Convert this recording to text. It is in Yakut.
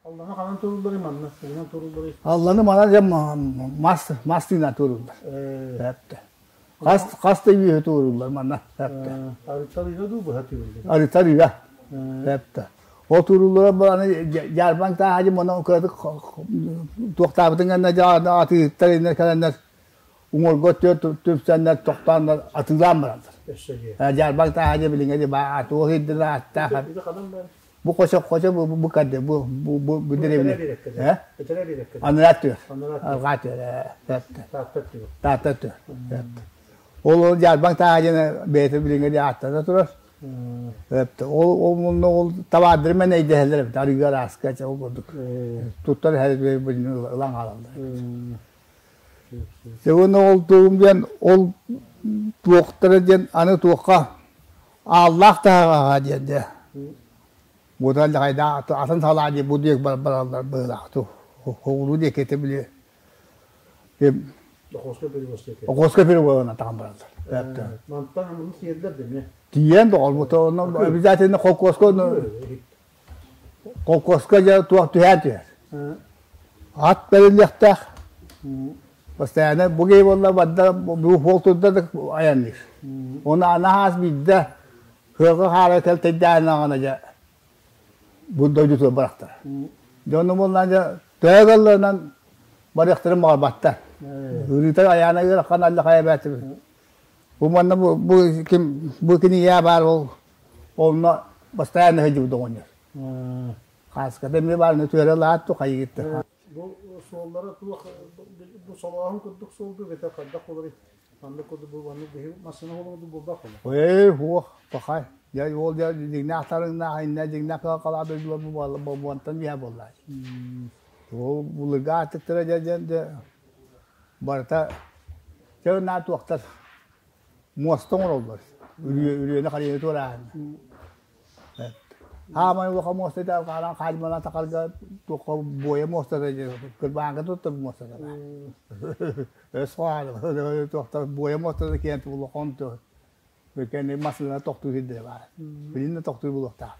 Алланы ханан турулларый манна? Тугунан турулларый? Алланы манан дьэ мас мас тыынан тууруллар. Эптэ. Хас хас да үйэ тууруллар манна. Эптэ. Арыттар дуу быһа түбүллэр. Арыттар үйэ. Эптэ. Ол тууруллара бу аны дьаарбаҥ тааһа мона кыратык туохтаабытын гэннэ атыыһыттар иннэр кэлэннэр уҥуорга түмсэннэр тохтооннор атыылаан бараллар. Дьаарбаҥ тааһа дьэ билиҥҥэ баа туох ирдэнэ ааттаах. Бу хочо хочо бу бу кадды бу бу бу бу дэриэбинэ. Э? Анараа түөр. Арҕаа түөр. Таатта түөр. Ол ол дьаарбаҥ тааһа диэн бэйэтэ билиҥҥэ диэн ааттана турар. Ол ол мунна ол табаардары мен эйдэһэллэр эбит арыыга арааска ол курдук туттар ылан хаалаллар. Сегодня ол тугум диэн ол туохтара диэн аны туохха ааллаах таһаҕаһа диэн дьэ. Бутан хайда атын салаа диye бу диэк бараллар быһыылаах ту. Хоҕуруу диэки этэ били Охоска перевозка. Охоска перевозка тахан бараллар. Мантан муну тиэрдэр дэмэ. Тиийэн доҕор, онно обязательно холкуоска холкуоска дьэ туох түһээн түһэр. Ат бэриллиэхтээх. Постоянно бу киһи буолла барда бу суол турда да айанныыр. Оны анахаас биирдэ хыаҕы хаара кэлтэйдээнаҕына дьэ бу дойдутугар барахтар. Дьону буоллаан дьэ төһө галларынан барыахтарын баҕарбаттар. Ырыыта айаана ыарахан аллахай эбээт. Бу манна бу, бу ким бу кинигэ баар ол онно постоянно сылдьыбыт оҕонньор. Хааската эмиэ баарына түөрэ лаат хайыгытта. Бу суоллара туох бу солооһун курдук суолду бэтэ хайдах болар маннык курдук бу маннык биһи массыына болоҥду буолбах болар. Эй, хуох, пахай. Я ол я дьиҥнээх тарыҥнаах иннэ дьиҥнээх калаа дойдулар бу буолла бу биһэ буолла. Ол булыга атыктара дьэ дьэ барыта чэ наа туохтар муоста оҥороллор. Үрүөнү харыйаны туорааһын. Хаамай улахан муоста хаалан хаалмана тахарга туохха буойа муостата кырбааҥка туттар муостата. Өс хоһааны туохтар буойа муостата киэн улахан кэнни массыына тохтуур сирдэрэ баар. Билин да тохтуур булуохтаах.